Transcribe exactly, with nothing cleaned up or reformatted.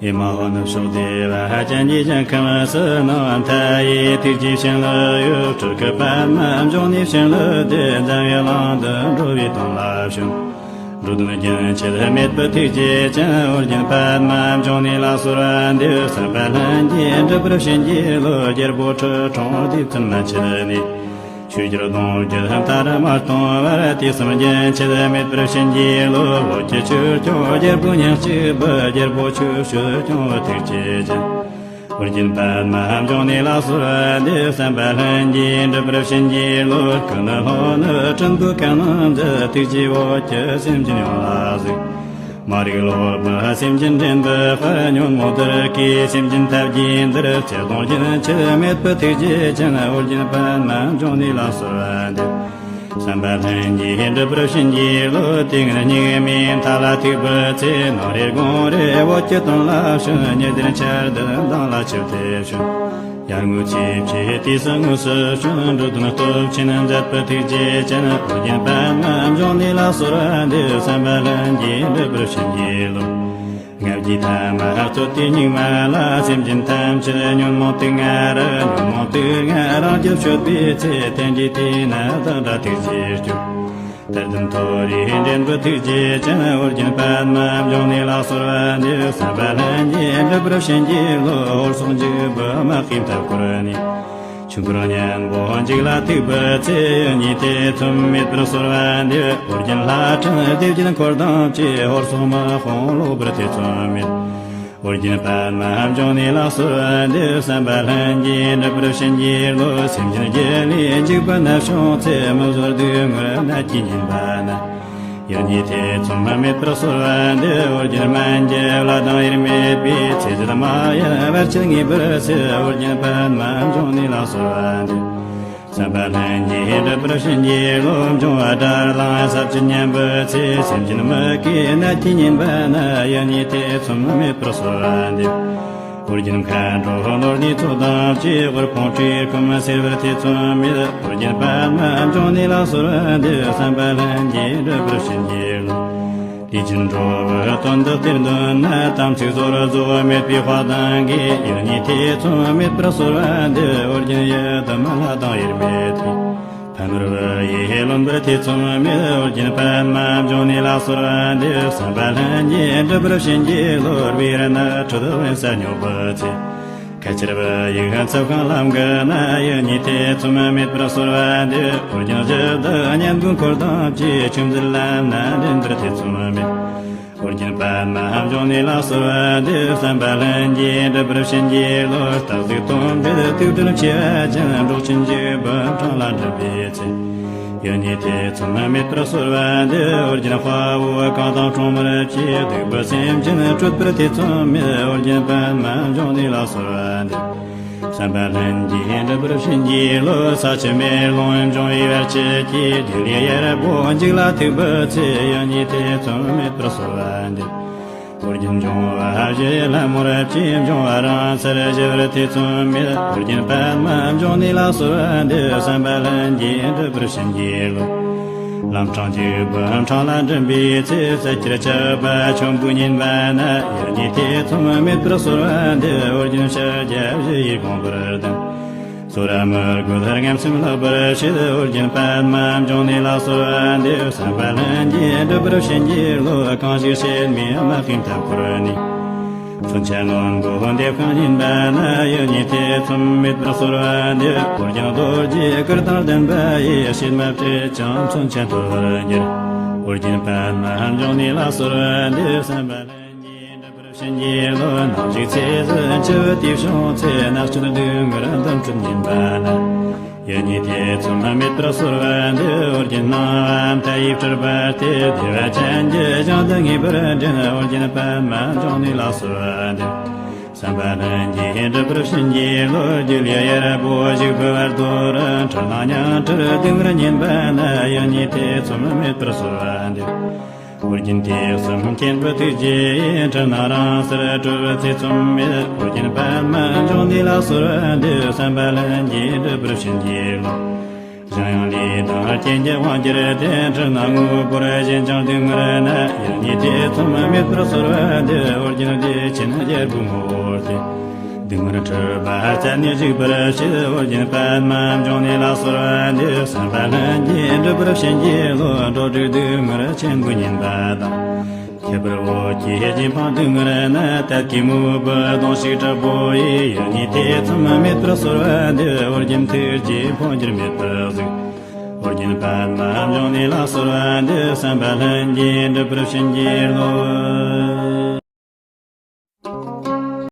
ཨེ་མ་ཧོ་ནུབ་ཕྱོགས་བདེ་བ་ཅན་གྱི་ཞིང་ཁམས་སུ། སྣང་བ་མཐའ་ཡས་ཐུགས་རྗེའི་ཞིང་ལ་ཡོད། སྤྲུལ་སྐུ་པདྨ་འབྱུང་གནས་བྱིན་རླབས་ལྡན། འཛམ་བུའི་གླིང་དུ་འགྲོ་བའི་དོན་ལ་བྱོན། འགྲོ་དོན་རྒྱུན་ཆད་མེད་པའི་ཐུགས་རྗེ་ཅན། ཨོ་རྒྱན་པདྨ་འབྱུང་གནས་ལ་གསོལ་བ་འདེབས། བསམ་པ་ལྷུན་གྱིས་འགྲུབ་པར་བྱིན་གྱིས་རློབས། རྒྱལ་པོ་ཁྲི་སྲོང་ལྡེའུ་བཙན་མན་ཆད་ནས། ཆོས་རྒྱལ་གདུང་བརྒྱུད་མཐའ་རུ་མ་སྟོངས་བར། དུས་གསུམ་རྒྱུན་ཆད་མེད་པར་བྱིན་གྱིས་རློབས། བོད་ཀྱི་ཆོས་སྐྱོང་རྒྱལ་པོ་ཉག་གཅིག་པུ། རྒྱལ་པོ་ཆོས་སྤྱོད་སྐྱོང་བའི་ཐུགས་རྗེ་ཅན། ཨོ་རྒྱན་པདྨ་འབྱུང་གནས་ལ་གསོལ་བ་འདེབས། བསམ་པ་ལྷུན་གྱིས་འགྲུབ་པར་བྱིན་གྱིས་རློབས། སྐུ་ནི་ལྷོ་ནུབ་སྲིན་པོའི་ཀ་ནང་མཛད། ཐུགས་རྗེས་བོད་ཀྱི་སེམས་ཅན་ཡོངས་ལ་གཟིགས། མ་རིག་ལོག་པའི་སེམས་ཅན་འདྲེན་པའི་དཔལ། ཉོན་མོངས་དུད་ཀྱི་སེམས་ཅན་ཐབས་ཀྱིས་འདུལ། ཚེ་དང་རྒྱུན་ཆད་མེད་པའི་ཐུགས་རྗེ་ཅན། ཨོ་རྒྱན་པདྨ་འབྱུང་གནས་ལ་གསོལ་བ་འདེབས། བསམ་པ་ལྷུན་གྱིས་འགྲུབ་པར་བྱིན་གྱིས་རློབས། དུས་ངན་སྙིགས་མའི་མཐའ་ལ་ཐུག་པའི་ཚེ། ནམ་རེ་དགོང་རེ་བོད་ཀྱི་དོན་ལ་བྱོན། ཉི་ཟེར་འཆར་སྡུད་མདངས་ལ་ཆིབས་ཏེ་བྱོན། ཡར་ངོའི་ཚེས་བཅུའི་དུས་སུ་དངོས་སུ་བྱོན། འགྲོ་དོན་སྟོབས་ཆེན་མཛད་པའི་ཐུགས་རྗེ་ཅན། ཨོ་རྒྱན་པདྨ་འབྱུང་གནས་ལ་གསོལ་བ་འདེབས། བསམ་པ་ལྷུན་གྱིས་འགྲུབ་པར་བྱིན་གྱིས་རློབས། ལྔ་བརྒྱའི་ཐ་མ་རྩོད་དུས་སྙིགས་མ་ལ། སེམས་ཅན་ཐམས་ཅད་ཉོན་མོངས་དུག་ལྔ་རུ། ཉོན་མོངས་དུག་ལྔ་རང་རྒྱུད་གཅོད་པའི་ཚེ། དེང་གི་དུས་ན་བདག་འདྲ་ཐུགས་རྗེས་སྐྱོབས། དད་ལྡན་མཐོ་རིས་འདྲེན་པའི་ཐུགས་རྗེ་ཅན། ཨོ་རྒྱན་པདྨ་འབྱུང་གནས་ལ་གསོལ་བ་འདེབས། བསམ་པ་ལྷུན་གྱིས་འགྲུབ་པར་བྱིན་གྱིས་རློབས། ཧོར་སོག་འཇིགས་པའི་དམག་གིས་མཐའ་བསྐོར་ནས། ཆོས་འཁོར་གཉན་པོ་འཇིག་ལ་ཐུག་པའི་ཚེ། ཡིད་གཉིས་ཐེ་ཚོམ་མེད་པར་གསོལ་བ་འདེབས། ཨོ་རྒྱན་ལྷ་ཕྲན་སྡེ་བརྒྱད་འཁོར་དང་བཅས། ཧོར་སོག་དམག་དཔུང་ལོག་པར་ཐེ་ཚོམ་མེད། ཨོ་རྒྱན་པདྨ་འབྱུང་གནས་ལ་གསོལ་བ་འདེབས། བསམ་པ་ལྷུན་གྱིས་འགྲུབ་པར་བྱིན་གྱིས་རློབས། སེམས་ཅན་རྒྱུད་ལས་འཇིགས་པ་ནད་བྱུང་ཚེ། མི་བཟོད་སྡུག་བསྔལ་ནད་ཀྱིས་ཉེན་པ་ན། ཡིད་གཉིས་ཐེ་ཚོམ་མེད་པར་གསོལ་བ་འདེབས། ཨོ་རྒྱན་སྨན་གྱི་བླ་དང་དབྱེར་མེད་པའི། ཚེ་ཟད་མ་ཡིན་བར་ཆད་ངེས་པར་སེལ། ཨོ་རྒྱན་པདྨ་འབྱུང་གནས་ལ་གསོལ་བ་འདེབས། བསམ་པ་ལྷུན་གྱིས་འགྲུབ་པར་བྱིན་གྱིས་རློབས། འབྱུང་བ་དགྲར་ལངས་ས་བཅུད་ཉམས་པའི་ཚེ། སེམས་ཅན་མི་དགེའི་ནད་ཀྱིས་ཉེན་པ་ན། ཡིད་གཉིས་ཐེ་ཚོམ་མེད་པར་གསོལ་བ་འདེབས། ཨོ་རྒྱན་མཁའ་འགྲོ་ནོར་ལྷའི་ཚོགས་དང་བཅས། དབུལ་ཕོངས་བཀྲེས་སྐོམ་སེལ་བར་ཐེ་ཚོམ་མེད། ཨོ་རྒྱན་པདྨ་འབྱུང་གནས་ལ་གསོལ་བ་འདེབས། བསམ་པ་ལྷུན་གྱིས་འགྲུབ་པར་བྱིན་གྱིས་རློབས། དུས་ཀྱི་འགྲོ་བའི་དོན་དུ་གཏེར་འདོན་ན། དམ་ཚིག་ཟོར་རྫོགས་མེད་པའི་དཔའ་གདངས་ཀྱིས། ཡིད་གཉིས་ཐེ་ཚོམ་མེད་པར་གསོལ་བ་འདེབས། ཨོ་རྒྱན་ཡི་དམ་ལྷ་དང་དབྱེར་མེད་མཐུས། ཕ་ནོར་བུ་ཡིས་ལོན་པར་ཐེ་ཚོམ་མེད། ཨོ་རྒྱན་པདྨ་འབྱུང་གནས་ལ་གསོལ་བ་འདེབས། བསམ་པ་ལྷུན་གྱིས་འགྲུབ་པར་བྱིན་གྱིས་རློབས། བེར་ནག་ཁྲོད་དབེན་ས་སྙོགས་པའི་ཚེ། ཁ་ཆར་བུ་ཡུག་འཚུབ་ཤིང་ལམ་གྱི་ན། ཡིད་གཉིས་ཐེ་ཚོམ་མེད་པར་གསོལ་བ་འདེབས། ཨོ་རྒྱན་གཞི་བདག་གཉན་པོའི་འཁོར་དང་བཅས། ཆོས་མཛད་ལམ་སྣ་འདྲེན་པར་ཐེ་ཚོམ་མེད། ཨོ་རྒྱན་པདྨ་འབྱུང་གནས་ལ་གསོལ་བ་འདེབས། བསམ་པ་ལྷུན་གྱིས་འགྲུབ་པར་བྱིན་གྱིས་རློབས། སྟག་གཟིག་དོམ་དྲེད་དུག་སྦྲུལ་མཆེ་བ་ཅན། འབྲོག་ཆེན་འཇིགས་པའི་འཕྲང་ལ་འགྲིམ་པའི་ཚེ། ཡིད་གཉིས་ཐེ་ཚོམ་མེད་པར་གསོལ་བ་འདེབས། ཨོ་རྒྱན་དཔའ་བོ་གང་དང་སྲུང་མར་བཅས། སྡིག་པའི་སེམས་ཅན་སྐྲོད་པར་ཐེ་ཚོམ་མེད། ཨོ་རྒྱན་པདྨ་འབྱུང་གནས་ལ་གསོལ་བ་འདེབས། བསམ་པ་ལྷུན་གྱིས་འགྲུབ་པར་བྱིན་གྱིས་རློབས། ས་ཆུ་མེ་རླུང་འབྱུང་བའི་བར་ཆད་ཀྱིས། སྡིག་ལས་གཡར་པོ་འཇིག་ལ་ཐུག་པའི་ཚེ། ཡིད་གཉིས་ཐེ་ཚོམ་མེད་པར་གསོལ་བ་འདེབས། ཨོ་རྒྱན་འབྱུང་བ་བཞིའི་ལྷ་མོར་བཅས། འབྱུང་བ་རང་སར་ཞི་བར་ཐེ་ཚོམ་མེད། ཨོ་རྒྱན་པདྨ་འབྱུང་གནས་ལ་གསོལ་བ་འདེབས། བསམ་པ་ལྷུན་གྱིས་འགྲུབ་པར་བྱིན་གྱིས་རློབས། ལམ་འཕྲང་འཇིགས་པའི་འཕྲང་ལ་འགྲིམ་པའི་ཚེ། བསད་ཁྱེར་ཆགས་པ་ཆོམ་པོས་ཉེན་པ་ན། ཡིད་གཉིས་ཐེ་ཚོམ་མེད་པར་གསོལ་བ་འདེབས། ཨོ་རྒྱན་ཕྱག་རྒྱ་བཞི་ཡིས་བསྒོམ་པར་གདམས། ཟོར་མི་རྒོད་རྔམ་སེམས་ལྷག་པར་བྱེད། ཨོ་རྒྱན་པདྨ་འབྱུང་གནས་ལ་གསོལ་བ་འདེབས། བསམ་པ་ལྷུན་གྱིས་འགྲུབ་པར་བྱིན་གྱིས་རློབས། གང་ཞིག་གཤེད་མའི་དམག་གིས་མཐའ་བསྐོར་ནས། མཚོན་ཆ་རྣོན་པོས་འདེབས་ཤིང་ཉེན་པ་ན། ཡིད་གཉིས་ཐེ་ཚོམ་མེད་པར་གསོལ་བ་འདེབས། ཨོ་རྒྱན་རྡོ་རྗེའི་གུར་དང་ལྡན་པ་ཡིས། གཤེད་མ་བསྐྲད་ཀྱང་མཚོན་ཆ་འཐོར་བར་འགྱུར། ཨོ་རྒྱན་པདྨ་འབྱུང་གནས་ལ་གསོལ་བ་འདེབས། བསམ་པ་ལྷུན་གྱིས་འགྲུབ་པར་བྱིན་གྱིས་རློབས། ནམ་ཞིག་ཚེ་ཟད་འཆི་བའི་དུས་བྱུང་ཚེ། ནག་ཆུ་སྡུག་བསྔལ་འདམ་སྲིབ་ཉེན་པ་ན། ཡིད་གཉིས་ཐེ་ཚོམ་མེད་པར་གསོལ་བ་འདེབས། ཨོ་རྒྱན་སྣང་བ་མཐའ་ཡས་སྤྲུལ་པ་སྟེ། བདེ་བ་ཅན་གྱི་ཞིང་དུ་ངེས་པར་འདྲེན། ཨོ་རྒྱན་པདྨ་འབྱུང་གནས་ལ་གསོལ་བ་འདེབས། བསམ་པ་ལྷུན་གྱིས་འགྲུབ་པར་བྱིན་གྱིས་རློབས། སྒྱུ་ལུས་གཡར་པོ་བཞུགས་པའི་བར་དོ་རུ། འཁྲུལ་སྣང་ཉིང་ཁྲིར་སྡུག་བསྔལ་ཉེན་པ་ན། ཡིད་གཉིས་ཐེ་ཚོམ་མེད་པར་གསོལ་བ་འདེབས། ཨོ་རྒྱན་དུས་གསུམ་མཁྱེན་པའི་ཐུགས་རྗེ་ཡིས། འཁྲུལ་སྣང་རང་སར་གྲོལ་བར་ཐེ་ཚོམ་མེད། ཨོ་རྒྱན་པདྨ་འབྱུང་གནས་ལ་གསོལ་བ་འདེབས། བསམ་པ་ལྷུན་གྱིས་འགྲུབ་པར་བྱིན་གྱིས་རློབས། ཞིང་ཡང་ལས་དང་རྐྱེན་གྱི་དབང་གྱུར་ཏེ། འཁྲུལ་སྣང་དངོས་པོར་ཞེན་ཅིང་སྡུག་བསྔལ་ན། ཡང་ཉིད་ཐེ་ཚོམ་མེད་པར་གསོལ་བ་འདེབས། ཨོ་རྒྱན་བདེ་ཆེན་རྒྱལ་པོའི་ངོ་བོར་བལྟས། སྡུག་བསྔལ་འཁྲུལ་པ་རྩད་ནས་ཞིག་པར་བྱེད། ཨོ་རྒྱན་པདྨ་འབྱུང་གནས་ལ་གསོལ་བ་འདེབས། བསམ་པ་ལྷུན་གྱིས་འགྲུབ་པར་བྱིན་གྱིས་རློབས། འགྲོ་དྲུག་སྡུག་བསྔལ་ཆེན་པོའི་ཉེན་པ་དང་། ཁྱད་པར་འོད་ཀྱི་རྗེས་འཕངས་སྡུག་བསྔལ་ན། དད་ཀྱི་དངོས་པོ་གདོང་བཞིན་དྲག་པོ་ཡིས། ཡང་ཉིད་ཐེ་ཚོམ་མེད་པར་གསོལ་བ་འདེབས། ཨོ་རྒྱན་ཐུགས་རྗེས་འཕོ་འགྱུར་མེད་པར་གཟིགས། ཨོ་རྒྱན་པདྨ་འབྱུང་གནས་ལ་གསོལ་བ་འདེབས། བསམ་པ་ལྷུན་གྱིས་འགྲུབ་པར་བྱིན་གྱིས་རློབས།